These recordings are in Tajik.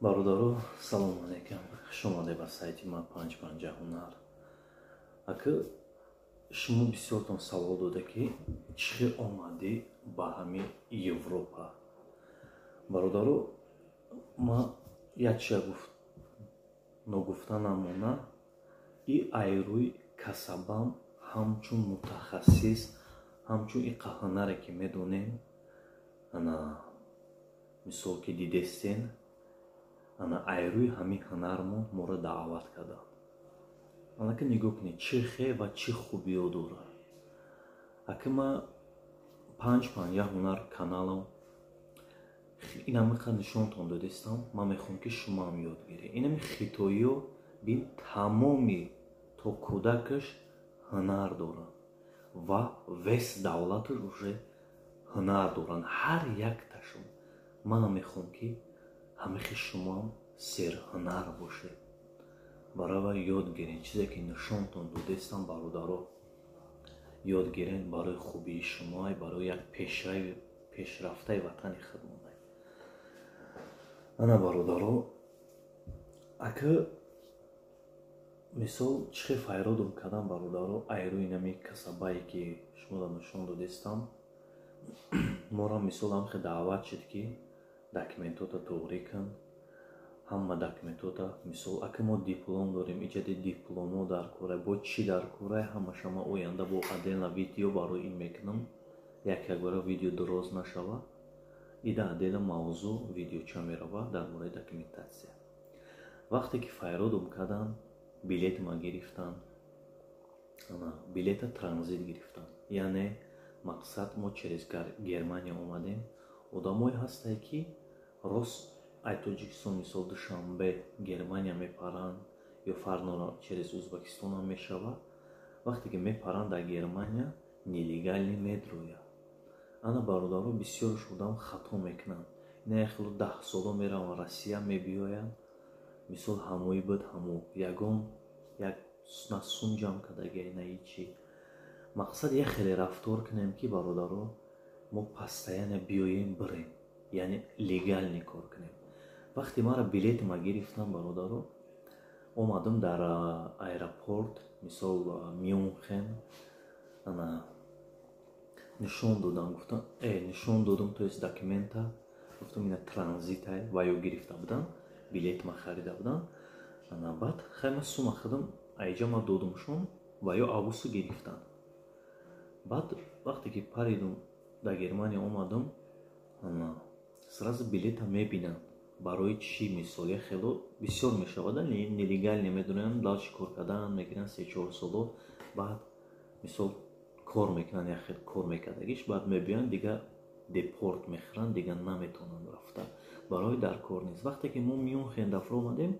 Бародаро, салому алейкум, хуш омадед ба сайти ма Панҷ панҷа ҳунар. Ака, шумо бисёртон савол дода, ки чӣ хел омадӣ ба ҳамин Европа. Бародаро, ман як чиза гуфт, ногуфта намона: и айрӯи касабам, ҳамчун мутахассис, ҳамчун иқа ҳунаре ки медонем, ана мисол ки дидестен, ана айрӯи ҳамин ҳунармон моро даъват карданд. Анака нигоҳ кунед, чӣ хел ва чӣ хубиё дорад. Ака, ман Панҷ панҷа ҳунар каналам инамиқа нишонтон додистам. Ман мехоҳам, ки шумоам ёд гиред. Инами хитоиё бин, тамоми то кӯдакаш ҳунар доранд ва весь давлаташ уже ҳунар доранд, ҳар якташон. Манам мехоҳам, ки ҳамихи шумоам серҳунар бошед. Барои ёд гиред чизе ки нишонтон додистам, бародаро, ёд гиред, барои хубии шумоай, барои як пешрафтаи ватани худмонай. Ана, бародаро, ака, мисол, чӣ хел файродум кардам, бародаро, айрӯи нами касабае ки шуморо нишон додистам, моро мисол ҳамхе даъват шуд, ки документота туғрӣ кун, ҳама документота. Мисол, ака, мо диплом дорем, иҷади дипломо дар кора, бо чӣ дар кора, ҳамаша ма оянда бо отдельно видео барои ин мекунам. Як якбора видео дуроз нашава, ида отдельно мавзӯъ видеоча мерава дар бораи документация. Вақте ки файродум кардам, билет ма гирифтам, билета транзит гирифтам, яъне мақсад мо через Германия омадем. Одамое ҳастае, ки рост ай Тоҷикистон, мисол, Душанбе Германия мепаранд ё фарнора через Узбекистонам мешавад. Вақте ки мепаранд, дар Германия нелегально медрояд. Ана, бародаро, бисёрш одам хато мекунанд. Ина яхело 10 соло мераванд Россия, мебиёянд, мисол, ҳамои буд, ҳамо ягон як на сум ҷамъ кардагия, на ҳичи. Мақсад, як хеле рафтор кунем, ки, бародаро, мо постоянно биёем, бирем, яъне легально кор кунем. Вақте мара билетма гирифтам, бародаро, омадам дар аэропорт, мисол, Мюнхен, ана нишон додам, гуфтам, нишон додам, то есть документа, гуфтам, ина транзитай ва ё гирифта будам, билетма харида будам. Ана баъд хайма сума худам айҷа ма додумшон ва ё августу гирифтанд. Баъд вақте ки паридум, дар Германия омадам, ана сразу билета мебинанд. Барои чӣ? Мисол, як хело бисёр мешавад, нелегально медонанд, дальше кор кардан мекунанд 3-4 соло. Баъд, мисол, кор мекунанд, як хел кор мекардагиш, баъд мебиёянд, дига депорт мехӯранд, дига наметавонанд рафта, барои дар кор нест. Вақте ки мо Мюнхен дафра омадем,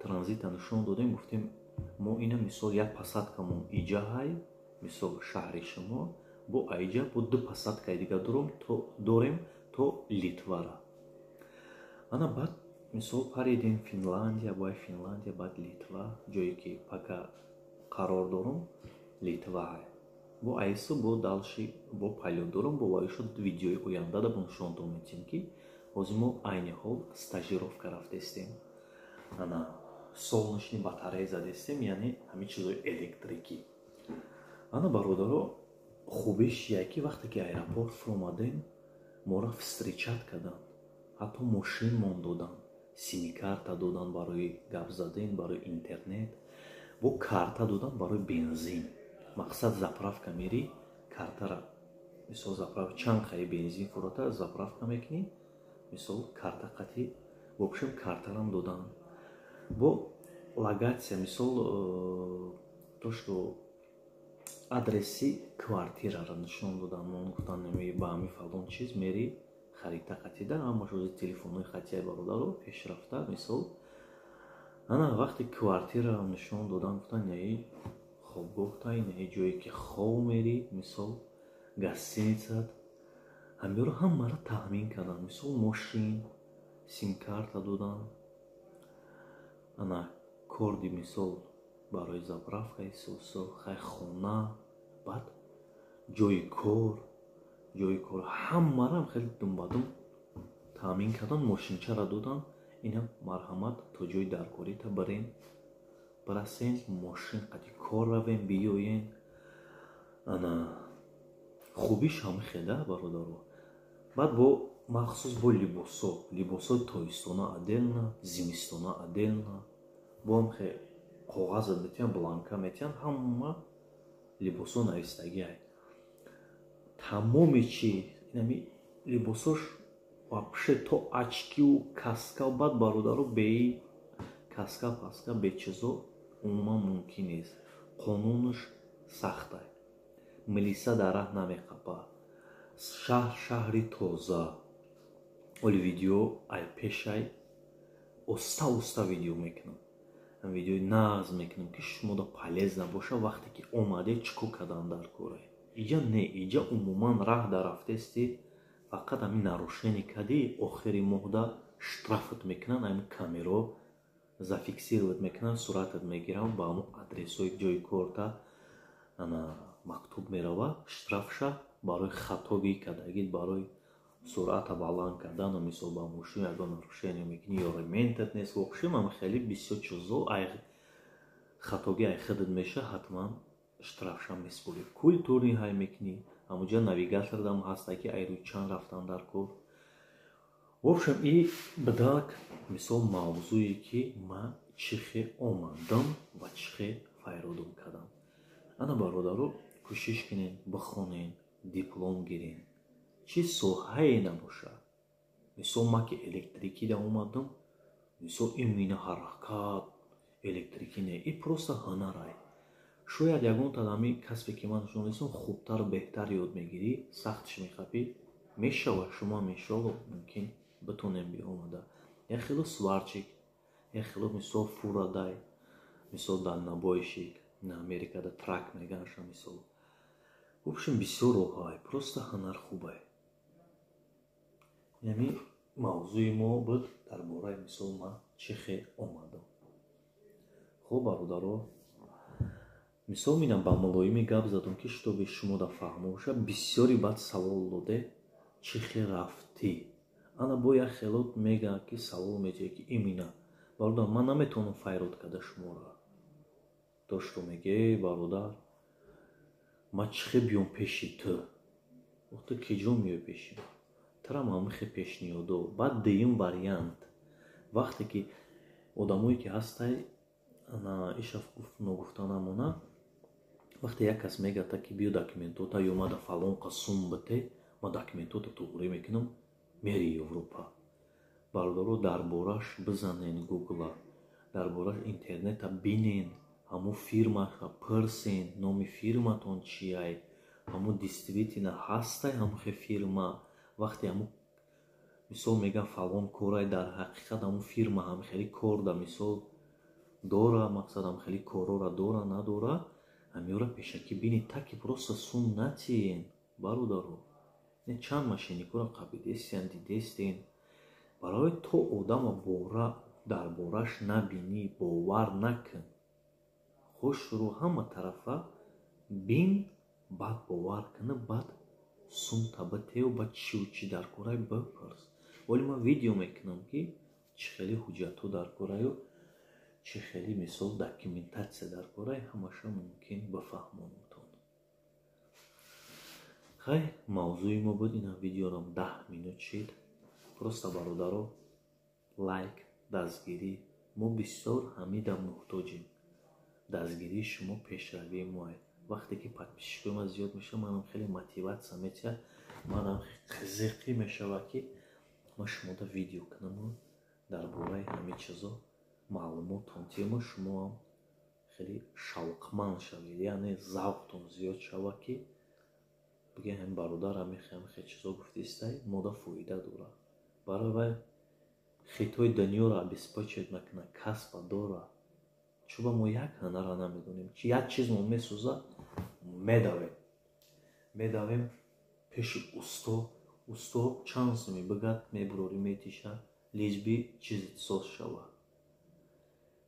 транзита нишон додем, гуфтем, мо ина, мисол, як посадкамон иҷа ҳай, мисол, шаҳри шумо, бо айҷа бо ду посадкаи дига дорем то Литвара. Ана баъд, мисол, паридем Финландия, бояд Финландия, баъд Литва. Ҷое ки пока қарор дорум, Литва ҳай, бо айсу бо дальше бо полёт дорум, бо ваишо видеои оянда да нишонтон метиҳем, ки ҳозир мо айни ҳол стажировка рафтаистем. Ана солнечный батарея задистем, яъне ҳамин чизои электрикӣ. Ана, бародаро, хубиш чия, ки вақте ки аэропорт фуромадем, моро встречать карданд, ҳатто мошинмон доданд, симкарта доданд барои гап задан, барои интернет, бо карта доданд барои бензин. Мақсад, заправка мерӣ, картара, мисол, заправка чанд қаи бензин фурота, заправка мекунӣ, мисол, карта қатӣ. В общем, картарам доданд, бо локация, мисол, то что адреси квартираро нишон доданд. Мо гуфтанд, ба ҳамин фалон чиз мери, харита қатида, ҳамаш ози телефонҳои хатияи, бародаро, пешрафта. Мисол, ана вақте квартираро нишон доданд, гуфтанд, неи хобгоҳта, неи ҷое ки хов мери, мисол, гостиницат, ҳамёро ҳамаро таъмин карданд. Мисол, мошин, симкарта доданд, ана корди, мисол, барои заправка исусу хай, хона, баъд ҷои кор, ҳамарам хеле думбадум таъмин карданд, мошинчаро доданд. Ина марҳамат, то ҷои даркорита барен, бирасен, мошин қади кор равен, биёен. Ана хубиш ҳама хеда, бародаро. Баъд бо махсус бо либосо, либосои тобистона отдельно, зимистона отдельно, бо ҳамхе коғазат метиҳанд, бланка метиҳанд, ҳама либосо навистагиай, тамоми чи, инами либосош вообще, то очкиву каска. Баъд, бародаро, беи каска паска, бечизо умуман мумкин нест. Қонунаш сахтай, милиса дар раҳ намеқапа. Шаҳр шаҳри тоза. Оли видео ай пешай, оста оста видео мекунам, видеои нағз мекунам, ки шумода полезно боша. Вақте ки омаде, чӣ кор кардан дар кора иҷа? Не, иҷа умуман раҳ дар рафтести, фақат ҳамин нарушение кардӣ, охири моҳда штрафат мекунанд, ҳамин камеро зафиксировать мекунанд, суратат мегиранд, ба ҳамон адресҳои ҷои корта ана мактуб мерава. Штрафша барои хатогӣ кардагӣ, барои суръата баланд кардану, мисол, ба мошин ягон нарушение мекунӣ ё рементат нест, вообщем ам хеле бисёр чизо, ай хатогӣ ай худат меша, ҳатман штрафша меспорӣ. Культурный ҳай мекунӣ, ҳамуҷа навигатордам ҳаста, ки ай рӯи чанд рафтан дар кор. В общем, и бидак, мисол, мавзӯе ки ман чӣ хел омадам ва чӣ хел файродум кардам. Ана, бародаро, кӯшиш кунед, бихонед, диплом гиред, чӣ соҳае набошад. Мисол, ман ки электрикида омадам, мисол, именно ҳаракат электрикӣ не, и просто ҳунарай. Шояд ягон тадами касбе ки ман журналистам хубтару беҳтар ёд мегирӣ, сахтш мехапӣ, мешавад. Шумо, иншоалло, мумкин битонем биомада. Як хело сварщик, як хело, мисол, фурадай, мисол, дальнобойщик, на Америкада truck меганаша, мисол. В общем, бисёр роҳҳоай, просто ҳунар хубай. Яъне мавзӯи мо буд дар бораи, мисол, ман чӣ хел омадам. Хуб, бародаро, мисол, минам ба мулоимӣ гап задам, ки чтобы шумо да фаҳмо боша. Бисёри баъд савол доде: чӣ хел рафтӣ? Ана бо як хелот мегӯяд, ки савол метиҳад, ки именно, бародар, ман наметавонам файрод карда шуморо. То что меге, бародар, ман чӣ хел биём пеши ту? Ту ки ҷо меои пеши ман? Тарам ҳамихе пешниҳодо. Баъд дуюм вариант, вақте ки одамое ки ҳастай, иша ногуфта намонад, вақте як кас мегӯяд, ки биё документота ё мада фалон қасум бите, ман документота туғрӣ мекунам, мери Европа. Бародаро, дар бораш бизанен гугла, дар бораш интернета бинен, ҳамун фирмаша пурсен, номи фирматон чиай, ҳамун действительно ҳастай ҳамун фирма. Вақте ҳамун, мисол, мегӯям, фалон корай, дар ҳақиқат ҳамун фирма ҳам хеле кор да, мисол, дора, мақсад, ҳам хеле корора дора, надора, ҳамёра пешакӣ бинед, таки просто сум натиен. Бародаро, чанд мошенникоро қабидестиан, дидестен. Барои то одама бора дар бораш набинӣ, бовар накун. Хушрӯ ҳама тарафа бин, баъд бовар куна, баъд сумта битею, баъд чию чӣ дар корай бипурс. Вале ман видео мекунам, ки чӣ хеле ҳуҷҷатҳо дар кораю, чӣ хеле, мисол, документация дар корай, ҳамаша мумкин бифаҳмонамтон. Хай, мавзӯи мо буд ина. Видеорам 10 минут шид. Просто, бародаро, лайк, дастгирӣ, мо бисёр ҳамида муҳтоҷем. Дастгирии шумо пешравии моа. Вақте ки подписчикои ман зиёд мешавад, манам хеле мотивация метиҳад, манам қизиқӣ мешавад, ки ман шумода видео кунаму дар бораи ҳамин чизо маълумотон тиҳему, шумоам хеле шавқманд шавед, яъне завқтон зиёд шавад, ки бигӯед: ҳамин бародар ҳамин чизо гуфтистай, мода фоида дорад. Барои вай хитои дунёро обеспечивать мекунад, касба дора. Чуба мо як ҳунарра намедонем, як чиз мо месӯзад, медавем, медавем пеши усто. Усто чанд суми бигад, мебурорӣ, метиша, лишь бы чизи соз шавад.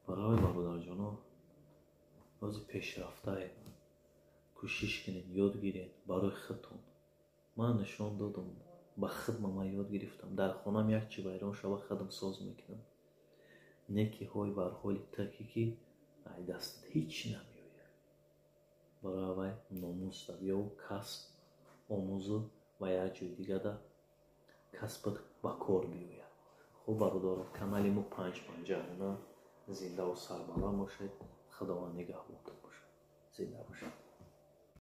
Барои бародарҷоно, ҳозир пешрафтае, кӯшиш кунед, ёд гиред барои худтон. Ман нишон додам, ба хидма ман ёд гирифтам. Дар хонам як чи вайрон шава, худам соз мекунам. Не ки ҳой бар ҳоли таки, ки ай дастат ҳеҷ намеояд. Барои вай номуста биёву касб омӯзу ва як ҷои дигада касбат ба кор биёяд. Хуб, бародаро, канали мо панҷ панҷаҳуна. Зиндаву сарбаланд бошед, Худованд нигаҳбонтон бошад, зинда бошед.